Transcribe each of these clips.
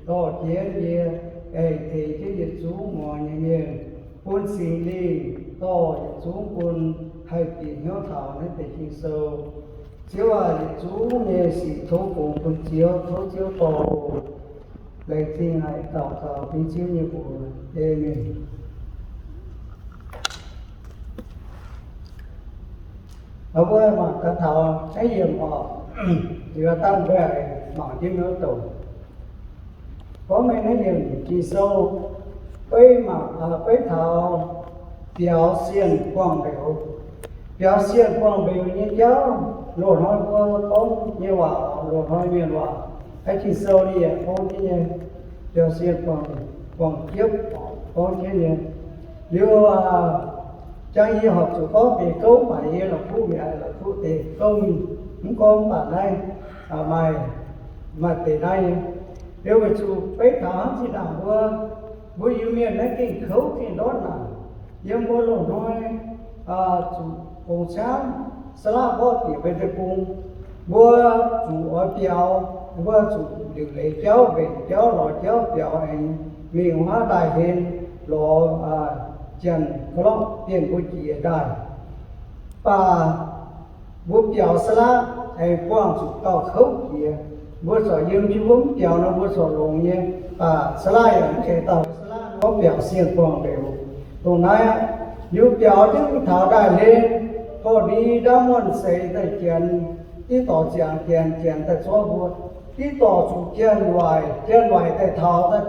dorh jienv yie, aengx tengx jienv yietc zungv muangx nyei mienh, bun Singx Lingh dorh yietc zungv bun haih bieqc hnyouv taux naaiv deix Ging-Sou. Ziouv aac, yietc zungv nyei sic tov fungx bun Ziouv, tov Ziouv dorh. Laengz zingh haic daux gaux dengv Ziouv nyei mbuox. Aamen. Mbuo mangc gaax taux naaiv yiemc oc, yie dangh mbuo mangc jienv wuov douc. Gorngv mengh naaiv yiemc Ging-Sou, beiv mangc, beiv taux biaux sienh buangh mbeux. Biaux sienh buangh mbeux nyei jauv, loz-hnoi mbuo gorngv nyei waac, loz-hnoi mienh waac, naaiv Ging-Sou ninh yaac gorngv jienv nyei. Biaux sienh buangh, buangh jiepv, gorngv jienv nyei. Liuz, jangx yie horpc zuqc gorngv deix gouv, mv baac yie la'kuqv mi'aqv, la'kuqv deix gouv mingh, mv gorngv mv baac naaiv maaih, maaih deix naaiv nyei. Liuz weic zuqc beiv taux hnangv zinh ndaangc mbuo, mbuo Iu-Mienh naaiv gengh kouv gengh ndortv naanc. Yiem mbuo loz-hnoi zuqc gongx camv, saav laqv mborqv bieqc mbuo deic-bung, mbuo zuqc oix biaux, mbuo zuqc liuc leiz jauv, mbenc jauv, lorz jauv biaux aengx mingh wuov ndaaih hlen lorz janx-ga'lorqv dienh mbuo jiex ndaaih. Mv baac mbuo biaux saav laqv aengx buangh zuqc gauh kouv jiex. Mbuo corc yiem jienv mbuo mv biaux nor mbuo corc longx nyei, mv baac saav laqv yaac mv zeiz dauh saav laqv gorngv biaux sienh buangh mbeux. Dongh naaiv aqv, liuz biaux jienv mingh taux ndaaih hlen, korv-ndie ndaamv muonh seix daaih janx, diqv dorc ziangx janx, janx daaih zorqv mbuo, diqv dorc zuqc janx-waaic, janx-waaic daaih taux daaih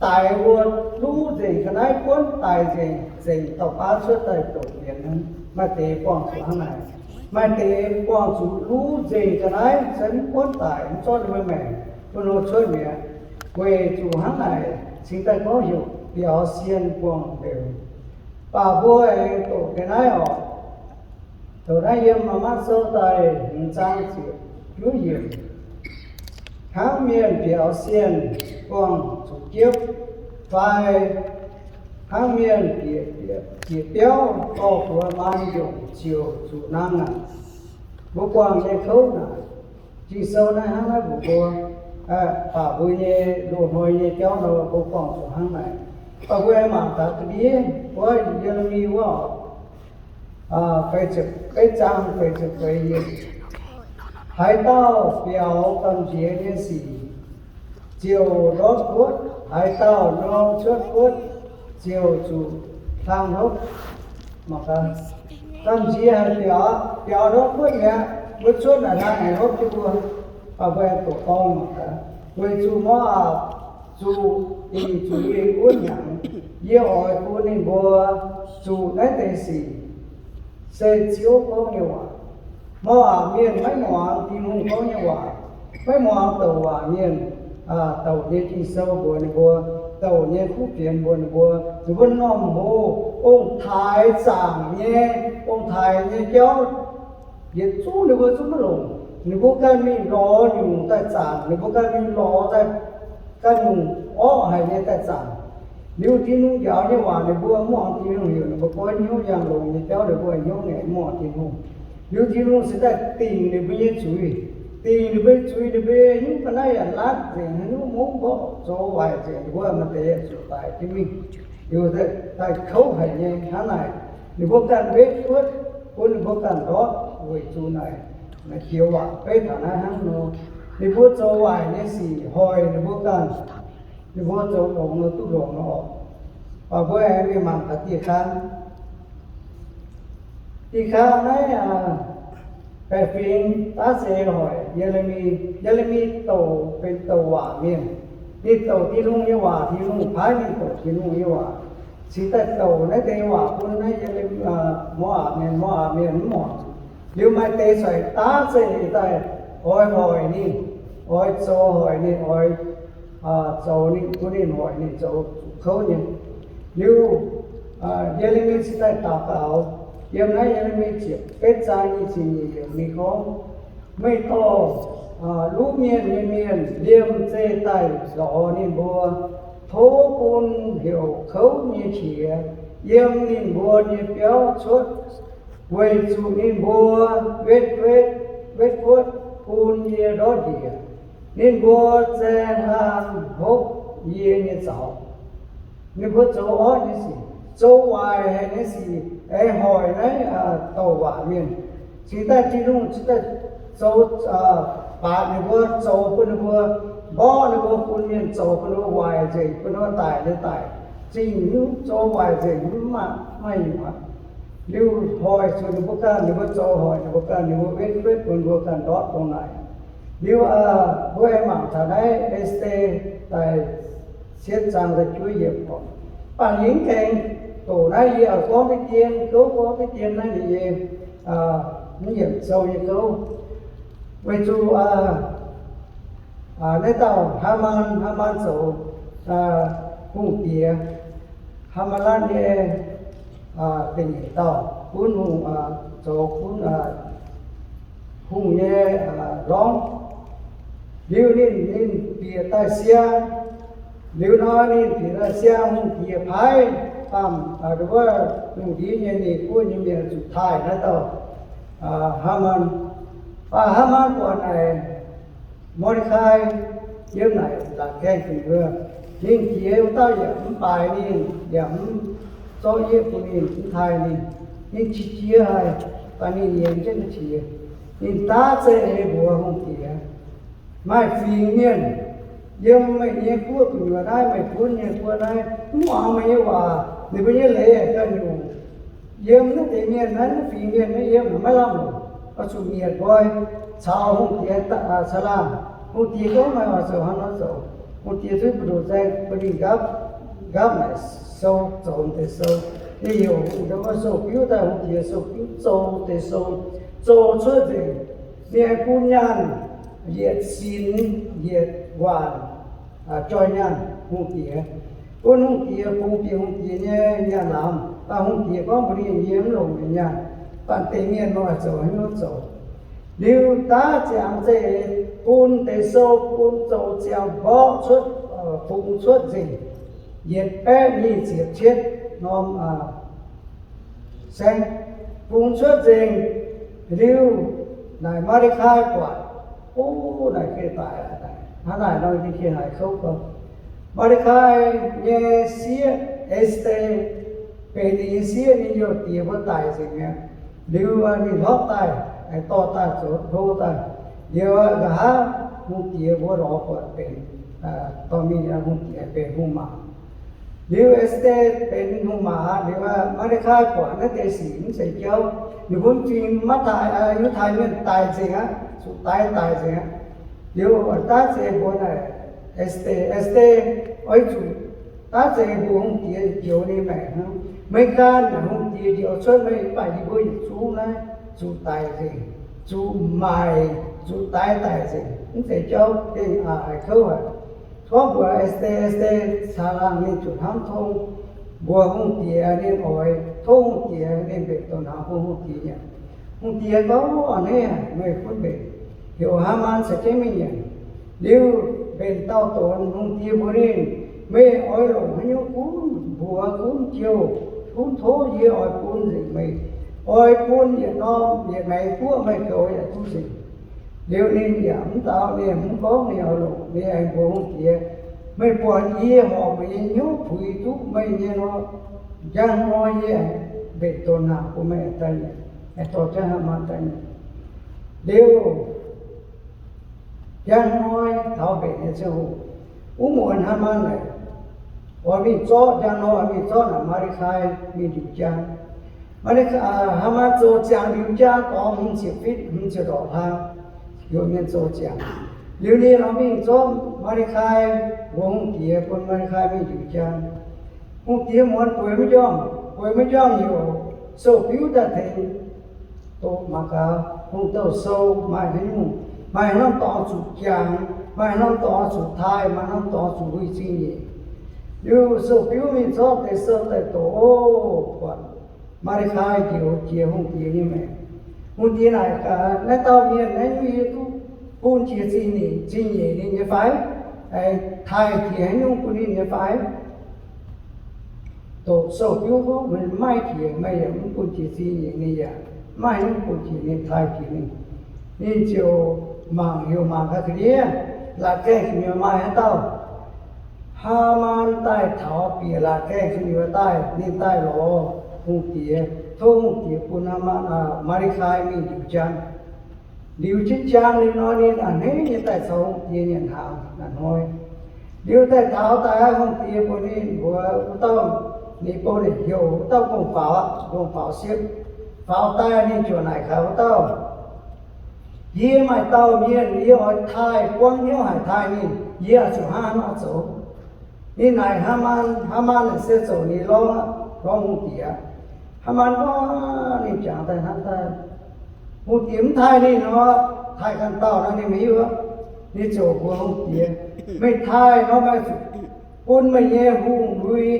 daix mbuo, luv nzengc ga'naaiv buonv daic nzengc, nzengc dauh baav cuotv daaih doqc mi'aqv. Maaih deix buangh zuqc hnangv naaic. Maaih deix buangh zuqc luv nzengc ga'naaiv se mv buonv daic, mv zorqv ninh mbuo maengc, bun ninh mbuo cuotv mi'aqv. Weic zuqc hnangv naaic cingx daaih gorngv heuc biaux sienh buangh mbeux. Baac mbuo aengx doqc deix naaiv oc. Doqc naaiv yiem Maa^maiv Sou daaih hmz zaang ziepc juov yiemc. Hnangv mienh biaux sienh buangh zuqc jiepv, fai hnangv mienh bieqc, bieqc biauv dorh buoz maan nyungc ziouc zuqc nangh aqv. Mbuo buangh nyei kouv naaic, Ging-Sou naaiv hnangv naaiv mbuox mbuo, baac mbuo nyei loz-hnoi nyei jauv nor mbuo buangh zuqc hnangv naaic. Baac mbuo aengx mangc gaax ga'ndiev wuov Ye^le^mi wuov, feix ziepc, beiv zaang feix ziepc feix yiemc. Haaix dauh biaux gamh nziex nyei sic ziouc ndortv guotv, haaix dauh norm cuotv guotv ziouc zuqc hlang hlopv. Mangc gaax, gamh nziex haic biaux, biaux ndortv guotv mi'aqv, wuov cuotv naaic hlang haic hlopv jienv mbuo. Baac mbuo aengx doqc gorngv mangc gaax, weic zuqc Mau^apc zuqc dingc zuqc lingh wuov hnyangx, yie oix bun ninh mbuo zuqc naaiv deix sic, se Ziouv gorngv nyei waac. Mau^apc mienh maiv muangx Tin-Hungh gorngv nyei waac, maiv muangx douc waac mienh, douc nyei Ging-Sou mbuox ninh mbuo, douc nyei kuv fienx mbuox ninh mbuo, ninh mbuo m'normh hmz ong-taaix zaangc nyei, ong-taaix nyei jauv yietc zungv ninh mbuo zungv maiv longc. Ninh mbuo ganh mingh lorz nyungc daaih zaangc, ninh mbuo ganh mingh lorz daaih ganh nyungc orqv haic nyei daaih zaangc. Liuz Tin-Hungh njaaux nyei waac ninh mbuo mv muangx. Tin-Hungh heuc ninh mbuo goiv hnyouv yangh longx nyei jauv ninh mbuo hnyouv ngaengc mv muangx Tin-Hungh. Liuz Tin-Hungh cingx daaih dingc ninh mbuo nyei zuiz. Dingc ninh mbuo nyei zuiz, ninh mbuo nyei hnyouv ga'naaiv yaac laatv nzengc, haaix nyungc mungv mborqv zoux waaic nzengc, ninh mbuo maaih deix yaac zuqc daic jienv mingh. Liuz daaih kouv haic nyei hnangv naaic, ninh mbuo ganh wetv kuotv, bun ninh mbuo ganh ndortv weic zuqc naaic, naaic joux waac beiv taux naaiv hnangv nor. Ninh mbuo zoux waaic nyei sic hoic ninh mbuo ganh. Ninh mbuo zoux longx nor duqv longx nor oc. Baac mbuo aengx mingh mangc gaax dieh kang. Dieh kang naaiv baeqc fingx daav se hoic Ye^le^mi. Ye^le^mi douc benx douc waac mienh. Ninh douc Tin-Hungh nyei waac, Tin-Hungh paaiv ninh douc Tin-Hungh nyei waac. Cingx daaih douc naaiv deix waac bun naaiv Ye^le, Mau^apc mienh, Mau^apc mienh mv muangx. Liuz maaih deix cuotv daav se daaih oix hoic ninh, oix zoux hoic ninh, oix zoux ninh, bun ninh hoic ninh zoux zuqc kouv nyei. Liuz Ye^le^mi cingx daaih daux gaux, yiem naaiv Ye^le^mi ziepc betv zaang nyic ziepc nyeic yiemc ninh gorngv, Meih dorh luv mienh nyei mienh liemh zeih daaih lorz ninh mbuo. Tov bun heuc kouv nyei qiex yiem ninh mbuo nyei biauv cuotv, weic zuqc ninh mbuo wetv, wetv kuotv bun yie ndortv njiec. Ninh mbuo zaeng hlang nyei zaux. Ninh mbuo zoux orqv nyei sic, zoux waaic haic nyei sic, aengx hoic naaiv douc waac mienh. Cingx daaih Tin-Hungh cingx daaih zoux, baatc ninh mbuo, zoux bun ninh mbuo, mborqv ninh mbuo, bun mienh zoux bun ninh mbuo waaic nzengc, bun ninh mbuo daic nyei daic, zingh nyungc zoux waaic nzengc, mv maaih, mv maaih nyungc aqv. Liuz hoic zuqc ninh mbuo ganh, ninh mbuo zoux hoic ninh mbuo ganh, ninh mbuo wetv wetv bun ninh mbuo ganh ndortv dongh naaic. Liuz mbuo aengx mangc taux naaiv Ester daaih cietv zaang da'juov yiemc oc. Mv baac yie mv gaengh doqc naaiv, yie oix gorngv deix dien gouv, gorngv deix dien naaiv nyei, mv yiemc sou nyei gouv. Weic zuqc naaiv dauh Haamaan, Haamaan zoux hungh diex, Haamaan nyei da'nyeic dauh gunv hungh, zoux gunv hungh nyei lorngv. Liuz ninh, ninh bieqc daaih siang. Liuz nor ninh bieqc daaih siang, hungh diex paaiv baamh, wuov, lungh ndiev nyei ninh guoqv nyei mienh zuqc taaih naaiv dauh Haamaan. Mv baac Haamaan buatc naaic Mor^nde^kai yiem naaic laatc gaengh gu'nyuoz, ninh jiex wuov dauh yaac mv baaix ninh, yaac mv zorqv yieqv bun ninh, mv taaih ninh. Ninh qiex jiez haic, mv baac ninh yienx jienv qiex. Ninh daav zeiz mbuox hungh diex, maaih fingx mienh yiem meih nyei guoqv gu'nyuoz naaiv, meih gunv nyei guoqv naaiv, mv muangx meih nyei waac. Ninh mbuo nyei leiz ganh nyungc. Yiem naaiv deix mienh naaiv, naaiv fingx mienh naaiv yiem maiv lamh longc, oix zuqc mietc nqoi caux hungh diex ca'laangh. Hungh diex gorngv meih oix zoux hnangv nor zoux. Hungh diex zuqc buoz-ndoqv zaeng bun ninh nqaapv, nqaapv naaic sou, zoux deix sou. Ninh heuc hungh diex sou-biuv daaih, hungh diex sou-biuv zoux deix sou, zoux cuotv nzengc. Ninh aengx bun nyaanh yietc sinx yietc waanc joih nyaanh hungh diex, bun hungh diex bungx bieqc hungh diex nyei nyaanh lamz. Mv baac hungh diex gorngv mbuox ninh, yie mv longc meih nyaanh. Mv baac deix mienh nor zoux haaix nyungc zoux. Liuz daav ziangx zeiz bun deix sou bun zoux ziangx mborqv cuotv, bungx cuotv nzengc, yietc baeqv nyic ziepc cietv norm saengv, bungx cuotv nzengc. Liuz naaic Mor^nde^kai buatc, o, naaic gengh daic aqv. Hnangv naaic nor ninh gengh haiz kouv gorngv, Mor^nde^kai nyei sieqv, Ester, benx ninh nyei sieqv, ninh youh diex mbuo daic nzengc mi'aqv. Liuz ninh hlorpv daaih, aengx dorh daaih zoux hlo daaih. Liuz nqa'haav hungh diex mbuo lorz buatc benx, dorh mingh hungh diex benx hungh maac. Liuz Ester benx hungh maac aqv. Liuz Mor^nde^kai buatc naaiv deix sic mv zeiz jauv. Ninh mbuo fingx maiv daaih, Yiutai mienh daic nzengc aqv, zuqc daix daic nzengc aqv. Liuz daav zeiz mbuox naaic Ester, Ester, oix zuqc daav zeiz mbuox hungh diex njoux ninh maengc hnangv. Meih gan naaic hungh diex njoux cuotv meih, mv baac yie mbuo yietc zungv naaiv zuqc daic nzengc, zuqc maaic, zuqc daix daic nzengc. Mv zeiz jauv, gengh aqc haic, kouv haic. Gorngv mbuox Ester, Ester caa laangh ninh zuqc hnamv tong mbuox hungh diex ninh oix tov hungh diex ninh mbenc donx hnaangx bun hungh diex nyanc. Hungh diex gorngv, A'hneiv, meih gunv mbenc. Heuc Haamaan caux jienv mingh nyanc. Liuz mbenc dauh donx, hungh diex mbuox ninh, meih oix longc haaix nyungc gunv mbuox, gunv jouh, gunv tov, yie oix bun nzengc meih. Oix bun yietc norm yietc maengx guoqv meih goux yaac duqv nzengc. Liuz ninh yaac mv dau, ninh yaac mv gorngv ninh oix longc. Ninh aengx mbuox hungh diex, meih buatc yie horpc meih nyei hnyouv puix duqv meih nyei nor, njang hnoi yie aengx mbenc donx hnaangx bun meih daaih nyanc, aengx dorh jienv Haamaan daaih nyanc. Liuz njang hnoi taux mbenc nyei ziangh hoc, wuov muonz Haamaan naaic oix mingh zorqv, njang hnoi oix mingh zorqv naaic Mor^nde^kai mingh ndiuc jaang. Mor^nde^kai, Haamaan zoux ziangx ndiuc jaang dorngx hmz ziepc fitv, hmz ziepc ndorqc hlang, heuc mienh zoux ziangx. Liuz ninh oix mingh zorqv Mor^nde^kai, mbuox hungh diex bun Mor^nde^kai mingh ndiuc jaang. Hungh diex muonz bueix maiv njormh, bueix maiv njormh heuc sou-biuv daaih tengx doqc mangc gaax hungh douh sou maaih haaix nyungc, maaih haaix norm dorngx zuqc jangx, maaih haaix norm dorngx zuqc taaih, maaih haaix norm dorngx zuqc huih zingh nyeic. Liuz sou-biuv mingh zorqv deix sou daaih doqc, o, buatc Mor^nde^kai njoux jiex hungh diex nyei maengc. Hungh diex naaic gaax, naaiv dauh mienh naaiv nyungc yie duqv bun jiex zingh nyeic, zingh nyeic ninh nyei fai? Aengx taaih jiex haaix nyungc bun ninh nyei fai? Doqc sou-biuv gorngv, meih maiv maaih jiex, meih yaac mv bun jiex zingh nyeic ninh yaac maiv maaih haaix nyungc bun jiex ninh, taaih jiex ninh. Ninh ziouc mangc heuc mangc gaax ga'ndiev, laatc gaengh gu'nyuoz maaih haaix dauh Haamaan daaih taux bieqc laatc gaengh zunh yuoz daaih, ninh daaih lorz hungh diex, tov hungh diex bun Haamaan, Maa^li^kai mingh ndiux jaang. Ndiux jienv jaang liuz nor, ninh a'hneiv nyei daaih caux hungh diex nyanc hnaangx naaic hnoi. Liuz daaih taux daaih, hungh diex mbuox ninh mbuox wuov dauh, ninh bou ninh heuc wuov dauh m'nqongx-faaux, m'nqongx-faaux siepv. Faaux daaih ninh ziouc naaic gaax wuov dauh, Yie maaih dauh mienh yie oix taaih buangv hnyouv haic taaih ninh, yie oix zuqc hnangv haaix nor zoux? Ninh naaic Haamaan, Haamaan naaic se zoux ninh lorngv, lorngv hungh diex. Haamaan gorngv, ninh jangx daaih hnangv daaih, hungh diex mv taaih ninh nor, taaih ganh dauh nor ninh maiv hiuv. Ninh ziouc mbuox hungh diex, Meih taaih nor, meih zuqc bun meih nyei hungh lui,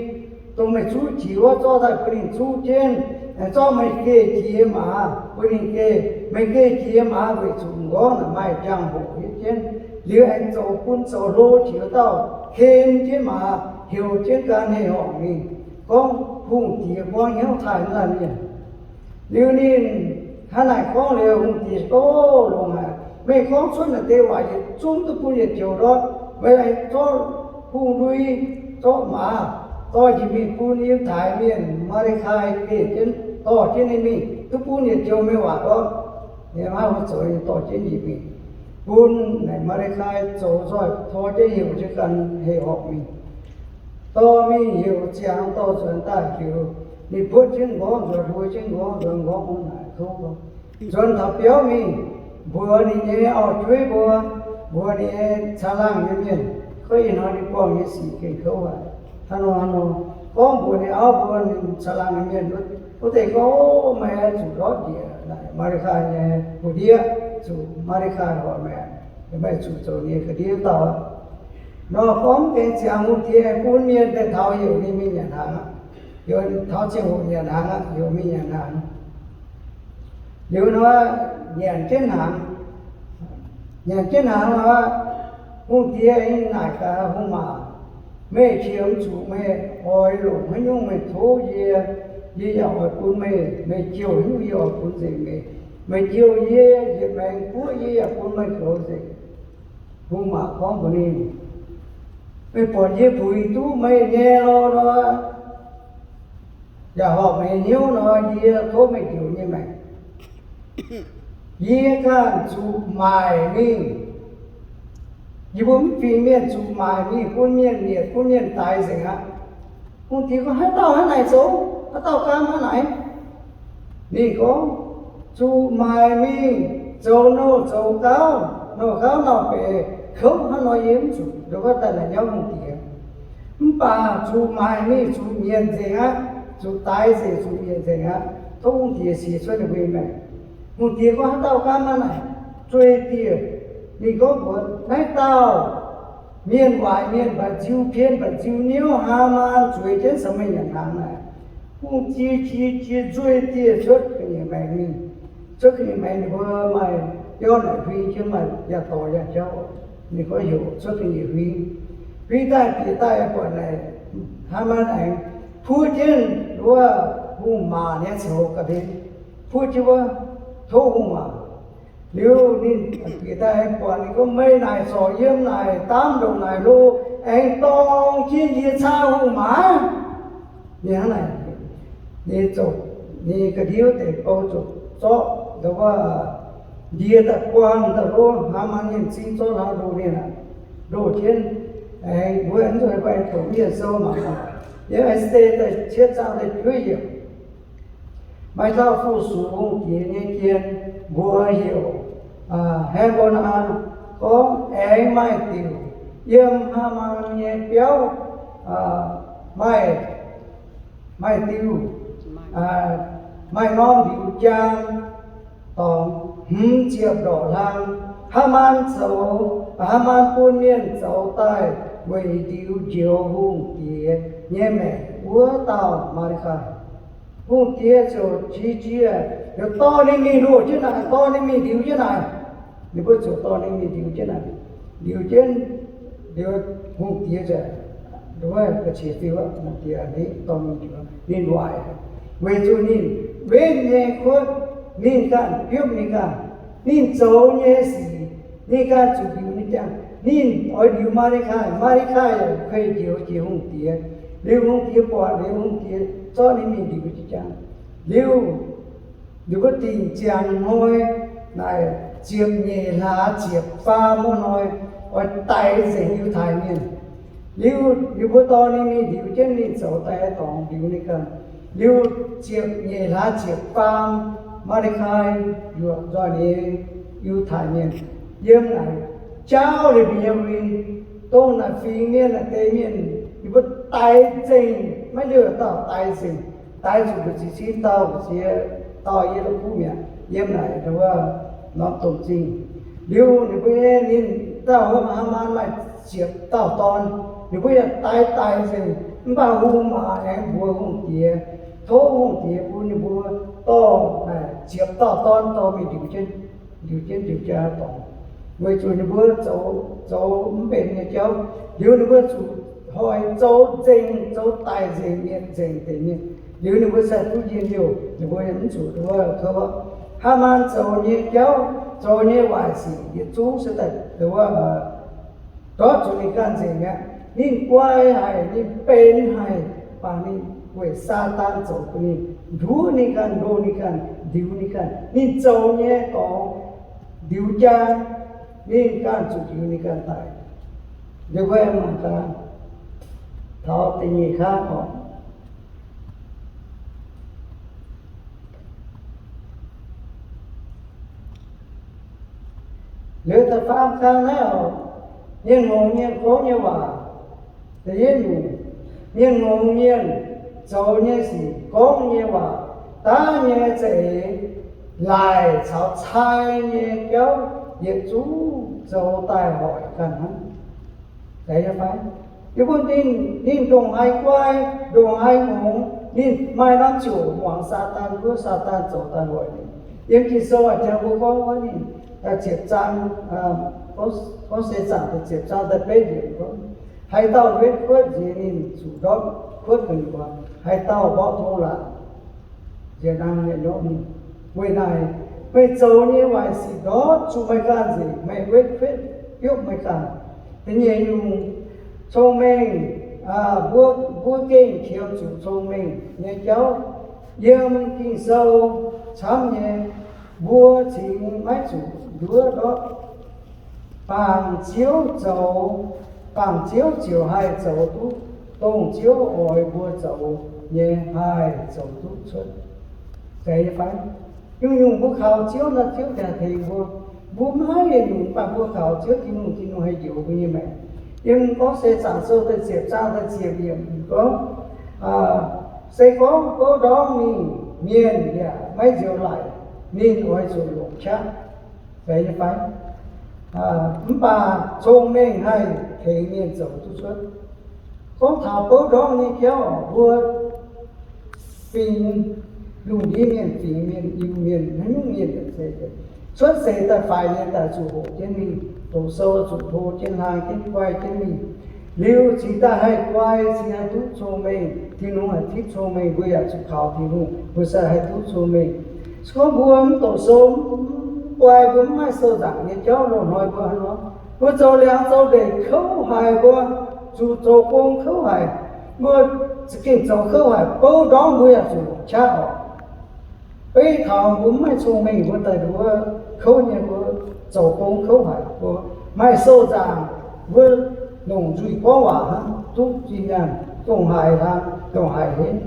dongh meih zuqv jiex wuov, zorqv daaih bun ninh zuqv jienv. Aengx zorqv meih geh jiex maaz bun ninh geh. Meih geh jiex maaz weic zuqc m'nqorngv naaic maaih jangx-hoc hietv jienv. Liuz aengx zoux bun zoux hlo jiex wuov dauh ken jienv maaz, heuc jienv gan heh horngc mingh, gorngv hungh diex buangv hnyouv taaih naaiv mienh. Liuz ninh hnangv naaic gorngv liuz, hungh diex gorngv, Longx haic. Meih gorngv cuotv naaic deix waac yietc zungv duqv bun yietc joux ndortv. Meih zorqv hungh lui, zorqv maaz, dorh njiec mingh bun Yiutai Mienh, Maa^li^kai geh jienv, dorh jienv ninh mingh, duqv bun yietc joux meih waac ndortv. Ninh hnangv nor zoux, ninh dorh jienv njiec mingh, bun naaic Maa^li^kai zoux nzoih, tor jienv heuc jienv gan heh horngc mingh. Dorh mingh heuc ziangx dorh nzuonx daaih liuz, ninh buotv jienv m'nqorngv nzuonx, hluo jienv m'nqorngv nzuonx, m'nqorngv bun naaic kouv. Nzuonx taux biauv mingh, mbuox ninh nyei auv-jueiv mbuo, mbuox ninh nyei caangh laangh nyei mienh, gorngv, Ih hnoi ninh buangh nyei sic gengh kouv haic. Hnangv nor hnangv nor, gorngv mbuox ninh auv mbuo, ninh caangh laangh nyei mienh, wuov deix gorngv, Meih zuqc ndortv njiec naaic Maa^li^kai nyei buoz-ndiev, zuqc Maa^li^kai hoic meih, meih zuqc zoux ninh ga'ndiev dauh aqv. Nor gorngv gengh ziangx hungh diex bun mienh daaih taux heuc ninh mingh nyanc hnaangx aqv. Heuc taux ziangh hoc nyanc hnaangx aqv, heuc mingh nyanc hnaangx. Liuz nor, nyanc jienv hnaangx, nyanc jienv hnaangx nor, hungh diex naaic gaax hungh maac, Meih qiemx zuqc meih oix longc haaix nyungc meih tov yie, yie yaac oix bun meih. Meih jouh haaix nyungc yie oix bun nzengc meih. Meih jouh yie yietc maengx guoqv, yie yaac bun meih goux nzengc. Hungh maac gorngv mbuox ninh, Meih buatc yie buix duqv meih nyei lorqc nor, yaac horpc meih hnyouv nor, yie tov meih njoux nyei maengc. Yie ganh zuqc maaic mingh. Yie mbuo mv fingx mienh zuqc maaic mingh bun mienh mietc, bun mienh daix nzengc aqv. Hungh diex gorngv, Haaix dauh hnangv naaic zoux? Haaix dauh gaamv hnangv naaic? Ninh gorngv, Zuqc maaic mingh zoux nouh zoux gauv, nouh gauv nauc beic, kouv hnangv nor yie mv zuqc. Nduov wuov daaih naaic nyauv hungh diex. Mv baac zuqc maaic mingh zuqc mietc nzengc aqv, zuqc daix nzengc, zuqc mietc nzengc aqv. Tov hungh diex siex cuotv ninh mbuo nyei maengc. Hungh diex gorngv, Haaix dauh gaamv hnangv naaic? Zueiz dieh. Ninh gorngv mbuox, Naaiv dauh mienh waaic mienh mba'nziu pien mba'nziu niouv Haamaan zueiz jienv caux meih nyanc hnaangx naaic. Hungh diex qiex jiez nzueiz dieh cuotv ga'nyiec maengx mingh. Cuotv ga'nyiec maengx ninh mbuo maaih biauv naaic huing jienv, maaih yangh dorngx yangh jauv. Ninh gorngv heuc cuotv ga'nyiec huing. Huing daaih bieqc daaih buatc naaic, Haamaan aengx puoqv jienv wuov hungh maac nyei coux ga'hlen, puoqv jienv wuov, tov hungh maac. Liuz ninh bieqc daaih aengx buatc, ninh gorngv, Meih naaic zorc yiem naaic daamv ndongc naaic lo, aengx dorng jienv yie caqv hungh maac. Ninh hnangv naaic, ninh ziouc, ninh ga'ndiev deic-bou ziouc zorqv ndau wuov ndie daaih buangh ndau lo, Haamaan nyei m'zing zorqv hlaax ndoh ninh aqv, ndoh jienv. Aengx mbuo mv zuqc aengx doqc Mienh Sou mangc, yiem Ester da'cietv zaang da'juov yiemc. Maaih dauh fu-sux hungh diex nyei jien, mbuox heuc He^mbo^naa, gorngv aengx maaih diuc yiem Haamaan nyei biauv, maaih, maaih diuc, maaih norm ndiux jaang, dorngx hmz ziepc ndorqc hlang. Haamaan zoux, Haamaan bun mienh zoux daaih weic ndiux njoux hungh diex nyei maengc wuov dauh Maa^li^kai. Hungh diex ziouc qiex jiez, liuz dorh ninh mingh ndoh jienv naaic, dorh ninh mingh ndiux jienv naaic. Ninh mbuo ziouc dorh ninh mingh ndiux jienv naaic. Ndiux jienv, liuz hungh diex ziouc, wuov ga'qiex diuh, hungh diex ninh dorh mingh ndiux, ninh waaic, weic zuqc ninh wetv nyei kuotv, ninh ganh biopv ninh ganh, ninh zoux nyei sic, ninh ganh zuqc ndiux ninh ganh. Ninh oix ndiux Maa^nde^kai, Maa^nde^kai yaac kuei njoux jiex hungh diex. Liuz hungh diex buatc liuz, hungh diex zorqv ninh mingh ndiux jienv jangx. Liuz ninh mbuo dingc ziangh hnoi naaic ziepc nyeic hlaax ziepc faam wuov hnoi, oix daix nzengc Yiutai Mienh. Liuz ninh mbuo dorh ninh mingh ndiux jienv, ninh zoux daaih dorngx ndiux ninh ganh. Liuz ziepc nyeic hlaax ziepc faam, Maa^nde^kai yuoqc nzoih nyei Yiutai Mienh yiem naaic jaauv liuz mbuo nyei wuic, dongh naaic fingx mienh, naaic deix mienh, ninh mbuo daix nzengc, maiv liouh dauh daix nzengc. Daix zuqc mbu'ziex cin dauh, mbu'ziex dauh yiem la'kuqv mi'aqv, yiem naaic wuov norm domh zingh. Liuz ninh mbuo nyei, ninh dauh Haamaan maaih ziepc dauh dorn, ninh mbuo yaac daix daix nzengc. Mv baac hungh maac aengx mbuox hungh diex, tov hungh diex bun ninh mbuo dorh naaic ziepc dauh dorn dorh mingh ndiux jienv, ndiux jienv ndiux jaa dorngx, weic zuqc ninh mbuo zoux, zoux mv benx nyei jauv. Liuz ninh mbuo zuqc hoic zoux nzengc, zoux daic nzengc, mietc nzengc deix mienh. Liuz ninh mbuo sai duqv njien-youh, ninh mbuo yaac mv zuqc wuov kouv. Haamaan zoux nyei jauv, zoux nyei waaic sic yietc zungv se daaih wuov ndortv zuqc ninh ganh nzengc mi'aqv. Ninh guai haic, ninh benx haic, mv baac ninh weic Saadaan zoux bun ninh nduov ninh ganh, ndoh ninh ganh, ndiux ninh ganh. Ninh zoux nyei dorngx ndiux jaa, ninh ganh zuqc ndiux ninh ganh daic. Liuz mbuo mangc gaax taux da'nyeic kangv oc. Liuz da'faam kangv naaiv oc, mienh ngongx mienh gorngv nyei waac. Da'yietv nyungc, mienh ngongx mienh zoux nyei sic, gorngv nyei waac, daav nyei za'eix, laaic caux cai nyei jauv yietc zungv zoux daaih hoic ganh hnangv. Yie bun ninh, ninh ndongc haaix guai, ndongc haaix ngongx, ninh maaih norm ziouc muangx Saadaan wuov, Saadaan zoux daaih hoic ninh. Yiem Ging-Sou a'jang mbuo gorngv wuov ninh, ziepc zaang, gorngv se zaangc da'ziepc zaang da'betv yiemc gorngv, haaix dauh wetv kuotv nziex ninh zuqc ndortv kuotv gu'nyuoz, haaix dauh mborqv tong laangc nziex naang nyei ndortv ninh. Weic naaic, meih zoux nyei waaic sic ndortv zuqc meih ganh nzengc, meih wetv kuotv biopv meih ganh. Da'nyeic nyungc, cong-mengh, mbuo, mbuo gengh qiemx zuqc cong-mengh nyei jauv. Yiem Ging-Sou camv nyei, mbuo cingx maiv zuqc nduov ndortv. Bangc Ziouv zoux, bangc Ziouv ziouc haih zoux duqv dongh Ziouv oix mbuo zoux nyei haih zoux duqv cuotv. Zeiz nyei fai? Nyungc-nyungc mbuo kaux Ziouv nor, Ziouv ziouc tengx mbuo. Mbuo maiv maaih nyungc-nyungc, mv baac mbuo kaux Ziouv Tin-Hungh, Tin-Hungh haih njoux mbuo nyei maengc. Yiem gorngv se Zaangc Sou da'ziepc zaang da'ziepc yiemc gorngv, se gorngv bouv ndorngv mingh, mienh yaac maiv nzioux laic, ninh oix zuqc longc qaqv. Zeiz nyei fai? Mv baac cong-mengh haih tengx mienh zoux duqv cuotv. Gorngv taux bouv ndorngv nyei jauv, mbuo fingx, lungh ndiev mienh, fingx mienh, Iu-Mienh, haaix nyungc mienh, cuotv seix daaih faix nyei daaih zuqc hoqc jienv mingh, doqc sou zuqc hlo jienv hlang jienv guai jienv mingh. Liuz cingx daaih haih guai, cingx haih duqv cong-mengh, Tin-Hungh haih tipv cong-mengh, mbuo yaac zuqc kaux Tin-Hungh, mbuo se haih duqv cong-mengh. Se gorngv mbuo mv doqc sou, mv guai, mbuo mv maaih sou nzaangc nyei jauv loz-hnoi mbuo hnangv nor, mbuo zoux liangx zoux ndeic kouv haic, mbuo zuqc zoux gong kouv haic, mbuo za'gengh zoux kouv haic, bouv ndorngv mbuo yaac zuqc qaqv oc. Beiv taux mbuo mv maaih cong-mengh, mbuo daaih nduov kouv nyei, mbuo zoux gong kouv haic, mbuo maaih sou nzaangc, mbuo longc nzuih gorngv waac hnangv, duqv zinh nyaanh, ndongc haaix hlang, ndongc haaix henv.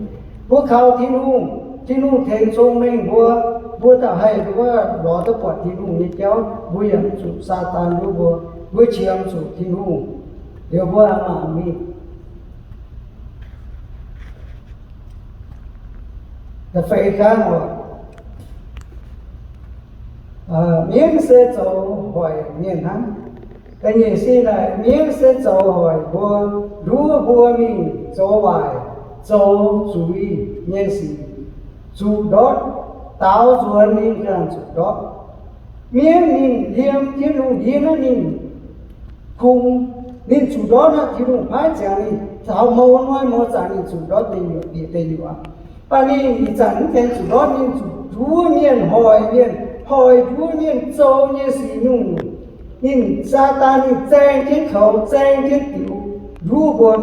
Mbuo kaux Tin-Hungh, Tin-Hungh tengx cong-mengh mbuo, mbuo daaih haih nduov lorz duqv buatc Tin-Hungh nyei jauv, mbuo yaac mv zuqc Saadaan nduov mbuo, mbuo qiemx zuqc Tin-Hungh, liuz mbuo mangc mingh. Da'feix kangv oc, mienv se zoux hoic mienh hnangv. Da'nyeic se naaic, mienv se zoux hoic mbuo, nduov mbuo mingh zoux waaic, zoux zuiz nyei sic, zuqc ndortv, daaux nzuonx ninh ganh zuqc ndortv. Mienv ninh yiem jienv lungh ndiev naaiv ninh kungx, ninh zuqc ndortv naaiv Tin-Hungh paaiv ziangx ninh taux mouz hnoi mouz zaangc ninh zuqc ndortv deic nyuoqc, bieqc deic nyuoqc aqv. Mv baac ninh ih zanc mv gaengh zuqc ndortv, ninh zuqc nduov mienh, hoic mienh, hoic nduov mienh zoux nyei sic nyungc-nyungc. Ninh Saadaan ninh zaeng jienv koux, zaeng jienv diux nduov mbuo.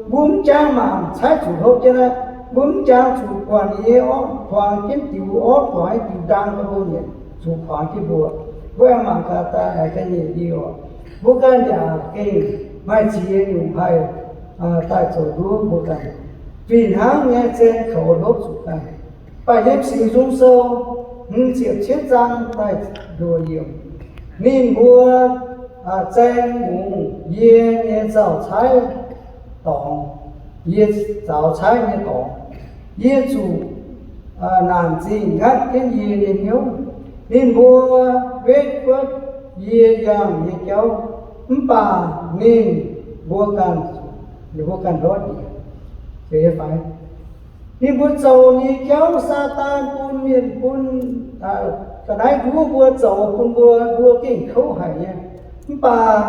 Mbuo mv jangx mangc caaiv zuqc hopv jienv aqv. Mbuo mv jangx zuqc buatc ninh nyei orv-kuangx jienv diux, orv-kuangx jienv diux ndang ga'hlen mienh zuqc kuangx jienv mbuo. Mbuo aengx mangc gaax daaih haiz ga'nyiec ndie oc. Mbuo ganh yaac gengh maaih ziex nyungc haih daaih zoux nduov mbuo ganh. Fih hnangv nyei zaeng koux hopv zuqc ganh. Mv baac yiem Singx Nzung Sou hmz ziepc cietv zaang da'luoqc yiemc, ninh mbuo zaeng mungz yie nyei nzauh caaiv dorngx, yie zaux caaiv nyei dorngx, yie zuqc naanc zingh ngatv jienv yie nyei hnyouv. Ninh mbuo wetv kuotv yie yangh nyei jauv, mv baac ninh mbuo ganh, ninh mbuo ganh ndortv yie. Ninh mbuo zoux nyei jauv, Saadaan bun mienh bun ga'naaiv nduov mbuo zoux bun mbuo, mbuo gengh kouv haic nyei. Mv baac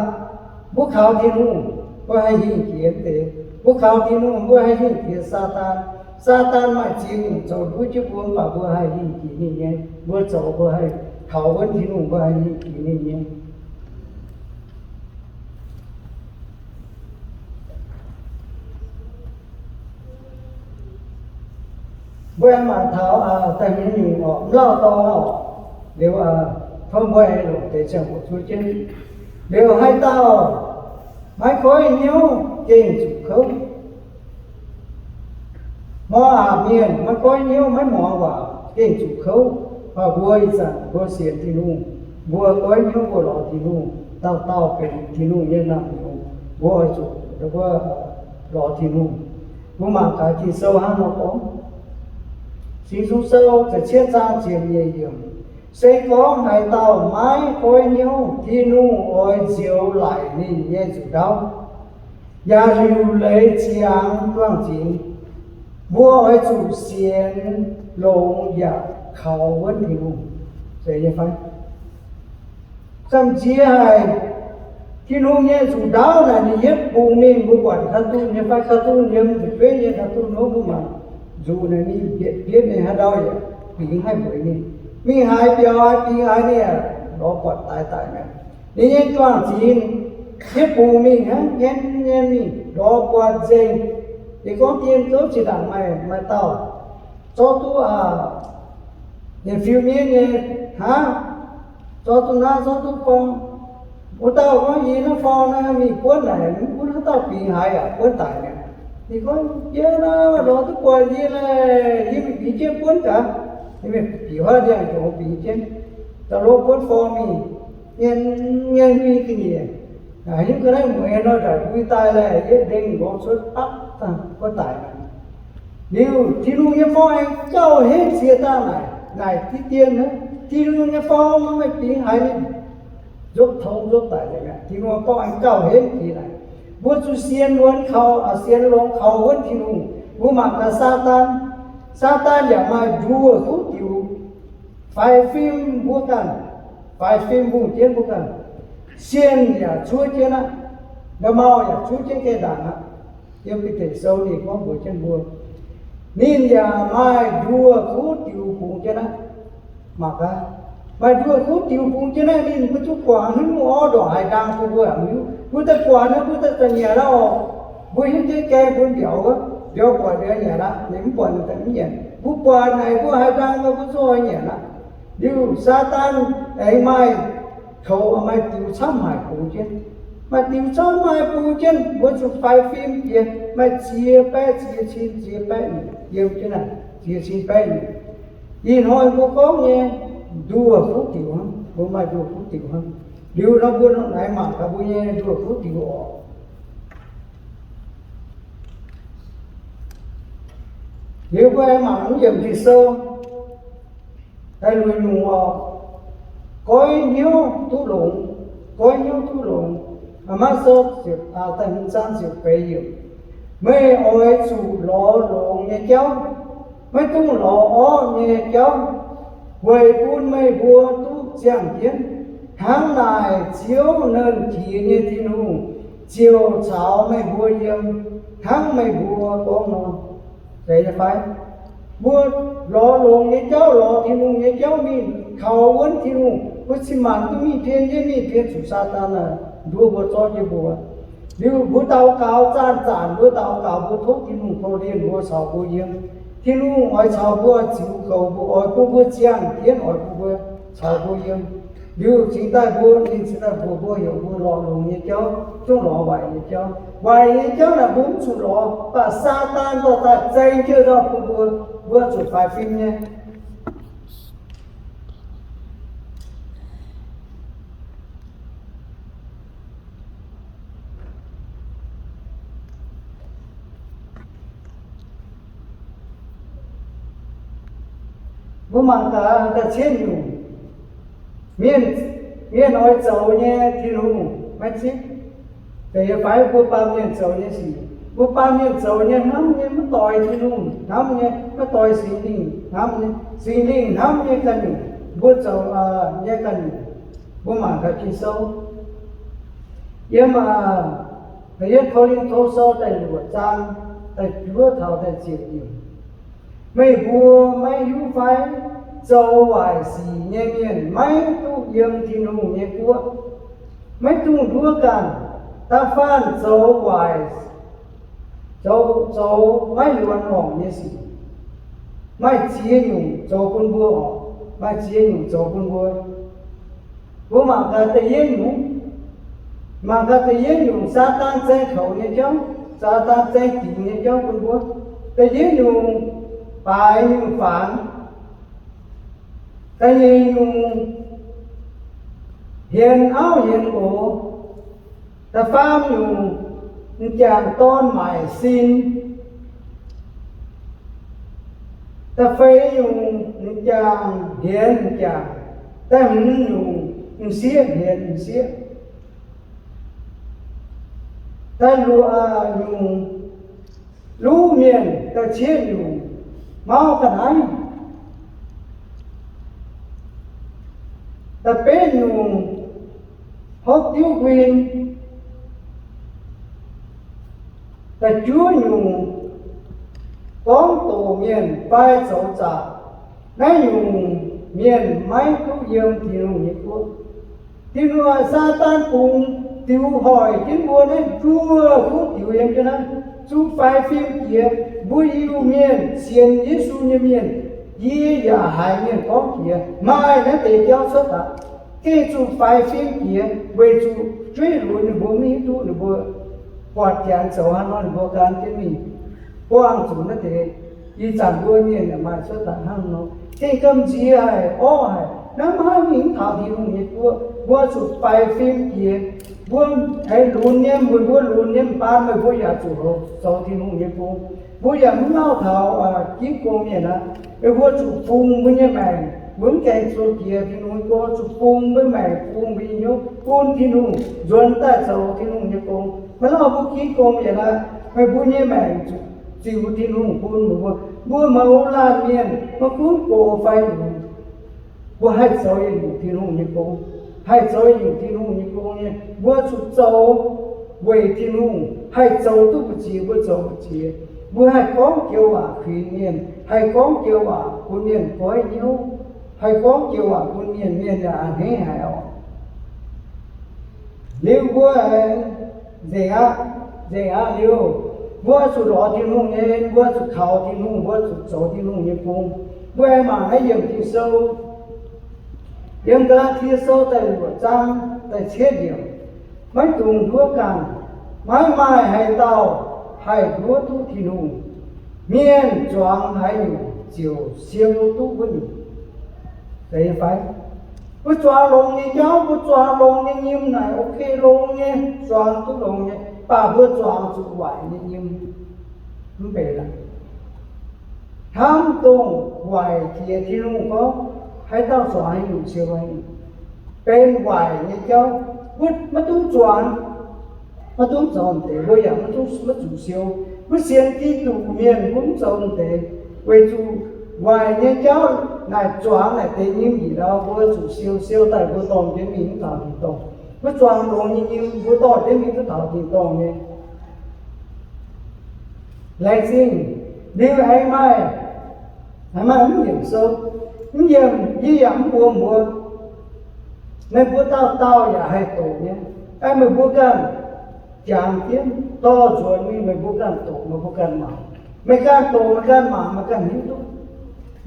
mbuo kaux Tin-Hungh, mbuo haih hingh jiex deix. Mbuo kaux Tin-Hungh, mbuo haih hingh jiex Saadaan. Saadaan maaih ziex nyungc zoux nduov jienv mbuo, mv baac mbuo haih hingh jiex ninh nyei. Mbuo zoux, mbuo haih kaux wuonv Tin-Hungh, mbuo haih hingh jiex ninh nyei. Mbuo aengx mangc taux da'hmz nyungc oc, mv lauh dorn oc. Liuz tov mbuo aengx longc deix ziangh hoc zuov jienv. Liuz haaix dauh maiv goiv hnyouv gengh zuqc kouv. Mor aqc mienh maiv goiv hnyouv, maiv muangx waac, gengh zuqc kouv. Mv baac mbuo ih zanc mbuo sienx Tin-Hungh, mbuo goiv hnyouv, mbuo lorz Tin-Hungh, dauh dauh benx Tin-Hungh nyei naamh nyouz, mbuo oix zuqc lorz Tin-Hungh. Mbuo mangc gaax Ging-Sou hnangv nor gorngv. Singx Nzung Sou ziepc cietv zaang ziepc nyeic yiemc, se gorngv haaix dauh maiv goiv hnyouv, Tin-Hungh oix nzioux laic ninh nyei nzuqc ndaauv, yaac liuc leiz ziangx juang-zinx. Mbuo oix zuqc sienx longx yaac kaux wuonv Tin-Hungh. Zeiz nyei fai? Gamh nziex haic. Tin-Hungh nyei nzuqc ndaauv naaic ninh yietv bungx mingh, mbuo buatc cartoon nyei fai? Cartoon yiem fu'jueiv nyei cartoon nor, mbuo mangc nzuqc naaic mingh mbietv mbietv mingh, haaix ndau yaac bingx haih mbueiz mingh. Mingh haaix biaux haaix bingx haaix, ninh lorz buatc daaih daic mi'aqv. Ninh nyei juang-zinx yietv bungx mingh hnangv, nyen nyen mingh, lorz buatc nzengc. Yie gorngv dien gouv zinh ndaangc maaih, maaih dauh zorqv duqv nyei fiu mienv nyei, hnangv zorqv duqv naaiv, zorqv duqv forng. Wuov dauh gorngv, yie naaiv forng naaiv mingh buonv naaic, mv gunv haaix dauh bingx haaix yaac buonv daic mi'aqv. Ninh gorngv, yie naaiv lorz duqv buatc yie laeh, yie mingh bingx jienv buonv gaax. Ninh mingh bieqc huaav ndiangx-jongx bingx jienv, daaih lorz buonv forng mingh, nyen nyen mingh ga'nyiec. Naaic hiuv ga'naaiv mueiz nor, ndaic mbui daaih laeh, yie ndengh lorz cuotv bapv daaih, buonv daic mi'aqv. Liuz Tin-Hungh nyei forng aengx gauh henv ziex dangh naaic, naaic diqv dien hnangv. Tin-Hungh nyei forng nor, meih bingx haaix ninh nzuopv tong nzuopv daic nyei mi'aqv. Tin-Hungh nyei forng aengx gauh henv jiex naaic. Mbuo zuqc sienx muonz kaux, sienx longx kaux wuonv Tin-Hungh. Mbuo mangc gaax Saadaan. Saadaan yaac maaih nduoh kuv diux faix fim mbuo ganh, faix fim mbungh jienv mbuo ganh. Sienh yaac cuotv jienv aqv, nda'maauh yaac cuotv jienv gaengh ndaangc aqv. Yiem Bide Sou ninh gorngv mbuox jienv mbuo, ninh yaac maaih nduoh kuv diux bungx jienv aqv. Mangc gaax, maaih nduoh kuv diux bungx jienv naaiv, ninh mbuo duqv guangc hnangv nyungc orv ndorqc haaix ndang bun mbuo aqv. Mbuo daaih guangc naaiv, mbuo daaih zanc nyanc aqv oc. Mbuo hiuv duqv gaengh bun mbiauz wuov, mbiauz buatc liuz nyanc aqv, ninh mv buatc ninh daaih mv nyanc. Mbuo buatc naaic mbuo haaix ndang nor mbuo zungv oix nyanc aqv. Liuz Saadaan aengx maaih koux, maaih diux camv haic bungx jienv. Maaih diux camv haic bungx jienv, mbuo zuqc faix fim jiex, maaih ziex baeqv ziex cin ziex baeqv nyungc yiem jienv naaic, ziex cin baeqv nyungc. Ih hnoi mbuo gorngv nyei nduoh kuv diux hnangv, mbuo maaih nduoh kuv diux hnangv. Liuz nor mbuo naaiv mangc gaax mbuo nyei nduoh kuv diux oc. Liuz mbuo aengx mangc mv yiemc Ging-Sou da'luoqc nyungc oc. Goiv hnyouv duqv longx, goiv hnyouv duqv longx. Maiv Sou ziepc, da'hmz zaang ziepc feix yiemc, meih oix zuqc lorz longx nyei jauv, maiv dungx lorz orqv nyei jauv, weic bun meih mbuo duqv ziangh jienv. Hnangv naaic Ziouv, Nernh Jiex nyei Tin-Hungh, ziouc caux meih mbuo yiem, hnangv meih mbuo gorngv nor. Zeiz nyei fai? Mbuo lorz longx nyei jauv, lorz Tin-Hungh nyei jauv mingh, kaux wuonv Tin-Hungh, Mbuo cin-maanc duqv mingh pien, yie mingh pien zuqc Saadaan naaic nduov mbuo, zorqv jienv mbuo. Liuz mbuo daux gaux, zanc-zanc mbuo daux gaux, mbuo tov Tin-Hungh korv-lienh mbuo, caux mbuo yiem. Tin-Hungh oix caux mbuo, oix ziux goux mbuo, oix bun mbuo ziangh jienv, oix bun mbuo, caux mbuo yiem. Liuz cingx daaih mbuo, ninh cingx daaih mbuox mbuo heuc mbuo lorz longx nyei jauv, zungv lorz waaic nyei jauv. Waaic nyei jauv naaic mbuo mv zuqc lorz, mv baac Saadaan dorh daaih zeng jienv ndortv bun mbuo, mbuo zuqc faix fim nyei. Mbuo mangc gaax da'cietv nyungc, mienh, mienh oix zoux nyei Tin-Hungh maiv zipv. Da'yietv fai mbuo baamh mienh zoux nyei sic, mbuo baamh mienh zoux nyei hnamv nyei maiv doix Tin-Hungh, hnamv nyei maiv doix Singx Lingh, hnamv nyei Singx Lingh hnamv nyei ganh nyungc, mbuo zoux nyei ganh nyungc. Mbuo mangc gaax Ging-Sou yiem Da'yietv Ko^lin^to Sou da'luoqc zaang da'juov taux da'ziepc yiemc. Meih mbuo maiv hiuv fai, zoux waaic sic nyei mienh maiv duqv yiem Tin-Hungh nyei guoqv. Maiv dungx nduov ganh. Da'faanh zoux waaic, zoux, zoux maiv luonx horngc nyei sic, maaih ziex nyungc zoux bun mbuo oc. Maaih ziex nyungc zoux bun mbuo. Mbuo mangc gaax da'yietv nyungc. Mangc gaax da'yietv nyungc, Saadaan zeng koux nyei jauv, Saadaan zeng diux nyei jauv bun mbuo. Da'yietv nyungc, baaix nyungc fangx. Da'nyeic nyungc, hienx auv hienx nqox. Da'faam nyungc, m'jangc dorn maaic sin. Da'feix nyungc, m'jangc hienx m'jangc. Da'hmz nyungc, m'sieqv hienx m'sieqv. Da'luoqc nyungc, luv mienh. Da'cietv nyungc, mauv ga'naaiv. Da'betv nyungc, hopv diuv nquin. Da'juov nyungc, gorngv doqc mienh fai zoux zaqc. Naaiv nyungc mienh maiv duqv yiem Tin-Hungh nyei guoqv. Tin-Hungh, Saadaan bungx diux hoic jienv mbuo naaiv njuov kuv diux yiem jienv naaiv, zuqc faix fim jiex. Mbuo Iu-Mienh sienx Yesu nyei mienh, yie yaac haiz mienh gorngv jiex maaih naaiv deix jauv cuotv aqv. Gengh zuqc faix fim jiex weic zuqc jueiv lunx ninh mbuo maiv hiuv duqv ninh mbuo buatc janx zoux haaix nor ninh mbuo gan jienv mingh buangh zuqc naaiv deix. Ih zanc mbuo mienh yaac maaih cuotv daaih hnangv nor. Gengh gamh nziex haic, orv haic, naaiv maiv mingh mv taux Tin-Hungh nyei guoqv. Mbuo zuqc faix fim jiex. Mbuo haiz lunx nyei, meih mbuo lunx nyei, m'baan meih mbuo yaac zuqc zoux Tin-Hungh nyei gong. Mbuo yaac mv lauh taux ginv gong mienh aqv. Meih mbuo zuqc fungx mbuo nyei maengc, mbuo mv gaengh zoux jiex Tin-Hungh nyei gong, zuqc fungx mbuo maengc, fungx mbuo nyei hnyouv bun Tin-Hungh, nzuonx daaih zoux Tin-Hungh nyei gong. Maiv lauh mbuo ginv gong mienh aqv, meih mbuo nyei maengc zuqc ziux Tin-Hungh bun meih mbuo. Mbuo mouz laanh mienh maiv gunv gox fai lunx, mbuo haih zoux yietc nyungc Tin-Hungh nyei gong, haih zoux yietc nyungc Tin-Hungh nyei gong nyei. Mbuo zuqc zoux weic Tin-Hungh, haih zoux duqv mbu'ziex mbuo zoux mbu'ziex. Mbuo haih gorngv joux waac kuinx mienh, haih gorngv joux waac bun mienh goiv hnyouv, haih gorngv joux waac bun mienh, mienh yaac a'hneiv haic oc. Liuz mbuo aengx nzengc aqv, nzengc aqv liuz, mbuo zuqc lorz Tin-Hungh nyei, mbuo zuqc kaux Tin-Hungh, mbuo zuqc zoux Tin-Hungh nyei gong. Mbuo aengx mangc naaiv yiemc Ging-Sou, yiem Gaa^laa^tie Sou da'luoqc zaang da'cietv yiemc, maiv dungx nduov ganh. Maiv maaih haaix dauh haih nduov duqv Tin-Hungh. Mienh zuangx haaix nyungc ziouc siou duqv wuov nyungc. Zeiz fai? Mbuo zuangx longx nyei jauv, mbuo zuangx longx nyei nyim naaic ok longx nyei, zuangx duqv longx nyei, mv baac mbuo zuangx zuqc waaic nyei nyim. Mv baac hnamv dongh waaic jiex Tin-Hungh gorngv, haaix dauh zuangx haaix nyungc siou haaix nyungc, benx waaic nyei jauv. Mbuo maiv dungx zuangx, maiv dungx zoux deix, mbuo yaac maiv dungx, maiv zuqc siou. Mbuo sienx Giduc mienh mbuo mv zoux deix, weic zuqc waaic nyei jauv naaic zuangx naaic deix nyim yietc ndau, mbuo zuqc siou, siou daaih mbuo dorh jienv mingh mv taux tin-dorngh. Mbuo zuangx longx nyei nyim mbuo dorh jienv mingh duqv taux tin-dorngh nyei. Laengz zingh. Liuz aengx maaih, aengx maaih mv yiemc sou, mv yiemc, yie yaac mv mbuox mbuo. Meih mbuo dauh dauh yaac haih doqc nyei. Aeqv, meih mbuo ganh jangx jienv dorh nzuonx mingh, meih mbuo ganh doqc, meih mbuo ganh mangc. Meih ganh doqc, meih ganh mangc, meih ganh hiuv duqv.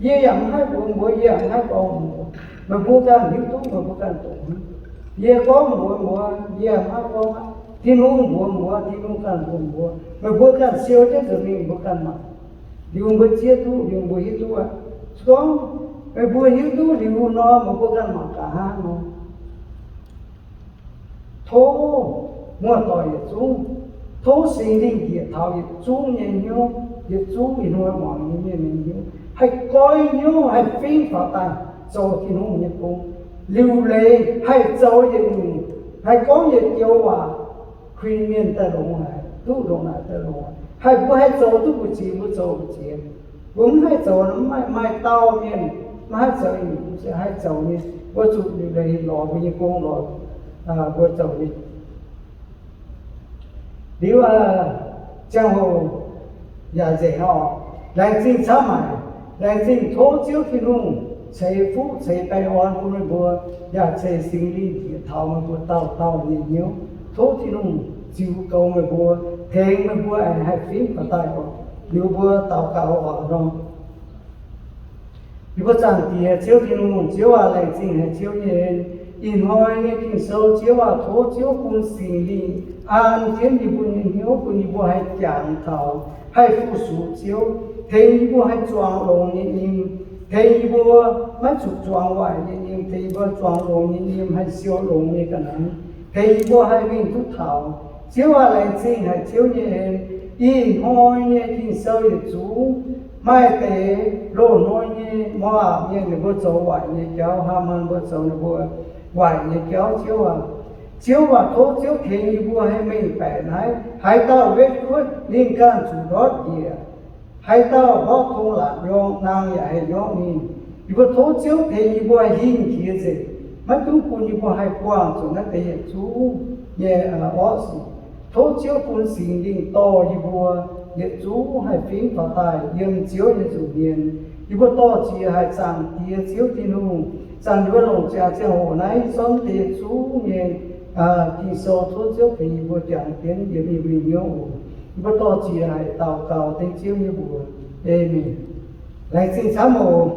Yie yaac mv haih mbuox mbuox, yie yaac mv haih gorngv mbuox. Meih mbuo ganh hiuv duqv, meih mbuo ganh doqc. Yie gorngv mbuox mbuox, yie yaac mv haih gorngv. Tin-Hungh mbuox mbuox, Tin-Hungh ganh mbuox mbuox. Meih mbuo ganh siou jienv nzuonx mingh, mbuo ganh mangc. Liuz mbuo zieqv duqv, liuz mbuo hiuv duqv aqv. Se gorngv meih mbuo hiuv duqv liuz nor, meih mbuo ganh mangc gaax hnangv nor. Tov muoz-doic yietc zungv, tov Singx Lingh njiec taux yietc zungv nyei hnyouv, yietc zungv ih hnoi muangx nyei mienh nyei hnyouv, haih goiv hnyouv, haih fingx faaux daaih zoux Tin-Hungh nyei gong. Liuc leiz haih zoux yietc nyungc, haih gorngv yietc joux waac huin mienh daaih longx haic, duqv ndongc naaic daaih longx haic. Haih mbuo haih zoux duqv mbu'ziex mbuo zoux mbu'ziex. Mbuo mv haih zoux nor, mv maaih, maaih dauh mienh maiv haih zoux nyungc, se haih zoux nyei. Mbuo zuqc liuc leiz lorz mbuo nyei gong lorz mbuo zoux nyei. Liuz ziangh hoc yaac nzengc oc. Laengz zingh camv haic. Laengz zingh tov Ziouv Tin-Hungh ceix fuqv ceix baengh orn bun meih mbuo, yaac ceix Singx Lingh njiec taux meih mbuo dauh dauh nyei hnyouv. Tov Tin-Hungh ziux goux meih mbuo, tengx meih mbuo aengx haih fingx faaux daaih oc. Liuz mbuo daux gaux oc nor. Yie mbuo Zaangc Diex Ziouv Tin-Hungh, Ziouv aac, laengz zingh haic Ziouv nyei en. Ih hnoi nyei Ging-Sou, Ziouv aac, tov Ziouv bun Singx Lingh an jienv yie mbuo nyei hnyouv, bun yie mbuo haih jangx taux, haih fu-sux Ziouv, tengx yie mbuo haih zuangx longx nyei nyim, tengx yie mbuo maiv zuqc zuangx waaic nyei nyim, tengx yie mbuo zuangx longx nyei nyim haih siou longx nyei ga'naaiv, tengx yie mbuo haih mingh duqv taux. Ziouv aac, laengz zingh haic Ziouv nyei en. Ih hnoi nyei Ging-Sou yietc zungv maaih deix loz-hnoi nyei Moaapc mienh ninh mbuo zoux waaic nyei jauv, Haamaan mbuo zoux ninh mbuo waaic nyei jauv. Ziouv aac, Ziouv aac, tov Ziouv tengx yie mbuo haih mengh baeqc naaiv. Haaix dauh wetv kuotv, ninh ganh zuqc ndortv njiec. Haaix dauh mborqv tong laatc nyorng, naang yaac haih nyorqv ninh. Yie mbuo tov Ziouv tengx yie mbuo haih hingh jiex nzengc, maiv dungx bun yie mbuo haih buangh zuqc naaiv deix yietc zungv nyei orqv sic. Tov Ziouv bun Singx Lingh dorh yie mbuo yietc zungv haih fingx faaux daaih yiem Ziouv nyei nza'hmien. Yie mbuo dorh jiex haic Zaangc Diex Ziouv Tin-Hungh, zanc yie mbuo longc jaax ziangh hoc naaiv zorqv deix yietc zungv nyei Ging-Sou tov Ziouv tengx yie mbuo jangx jienv yiem yie mbuo nyei hnyouv oc. Yie mbuo dorh jiex haic daux gaux dengv Ziouv nyei mbuox. Aamen. Laengz zingh camv oc.